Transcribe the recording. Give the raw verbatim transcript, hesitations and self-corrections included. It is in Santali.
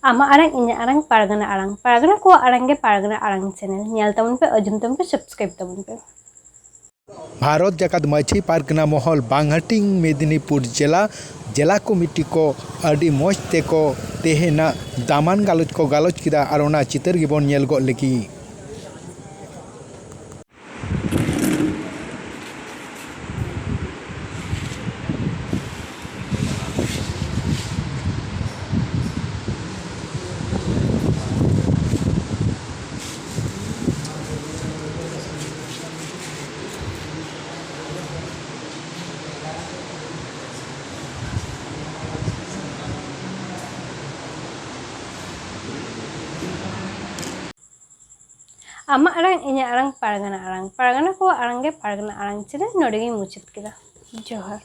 ᱟᱢᱟᱜ ᱟᱲᱟᱝ, ᱤᱧᱟᱹᱜ ᱟᱲᱟᱝ, ᱯᱟᱨᱜᱟᱱᱟ ᱟᱲᱟᱝ᱾ ᱯᱟᱨᱜᱟᱱᱟ ᱠᱚᱣᱟᱜ ᱟᱲᱟᱝ ᱜᱮ ᱯᱟᱨᱜᱟᱱᱟ ᱟᱲᱟᱝ channel᱾ ᱧᱮᱞ ᱛᱟᱵᱚᱱ ᱯᱮ, ᱟᱸᱡᱚᱢ ᱛᱟᱵᱚᱱ ᱯᱮ, subscribe ᱛᱟᱵᱚᱱ ᱯᱮ᱾ ᱵᱷᱟᱨᱚᱛ ᱡᱟᱠᱟᱛ ᱢᱟᱹᱡᱷᱤ ᱯᱟᱨᱜᱟᱱᱟ ᱢᱚᱦᱚᱞ ᱵᱟᱝᱦᱟᱴᱤᱝ ᱢᱮᱫᱤᱱᱤᱯᱩᱨ ᱡᱮᱞᱟ, ᱡᱮᱞᱟ ᱠᱚᱢᱤᱴᱤ ᱠᱚ ᱟᱹᱰᱤ ᱢᱚᱡᱽ ᱛᱮᱠᱚ ᱛᱮᱦᱮᱧᱟᱜ ᱫᱟᱢᱟᱱ ᱜᱟᱞᱚᱪ ᱠᱚ ᱜᱟᱞᱚᱪ ᱠᱮᱫᱟ ᱟᱨ ᱚᱱᱟ ᱪᱤᱛᱟᱹᱨ ᱜᱮᱵᱚᱱ ᱧᱮᱞ ᱜᱚᱫ ᱞᱮᱜᱮ᱾ ᱟᱢᱟᱜ ᱟᱲᱟᱝ, ᱤᱧᱟᱹᱜ ᱟᱲᱟᱝ, ᱯᱟᱨᱜᱟᱱᱟ ᱟᱲᱟᱝ᱾ ᱯᱟᱨᱜᱟᱱᱟ ᱠᱚᱣᱟᱜ ᱟᱲᱟᱝ ᱜᱮ ᱯᱟᱨᱜᱟᱱᱟ ᱟᱲᱟᱝ channel᱾ ᱱᱚᱰᱮ ᱜᱤᱧ ᱢᱩᱪᱟᱹᱫ ᱠᱮᱫᱟ᱾ ᱡᱚᱦᱟᱨ᱾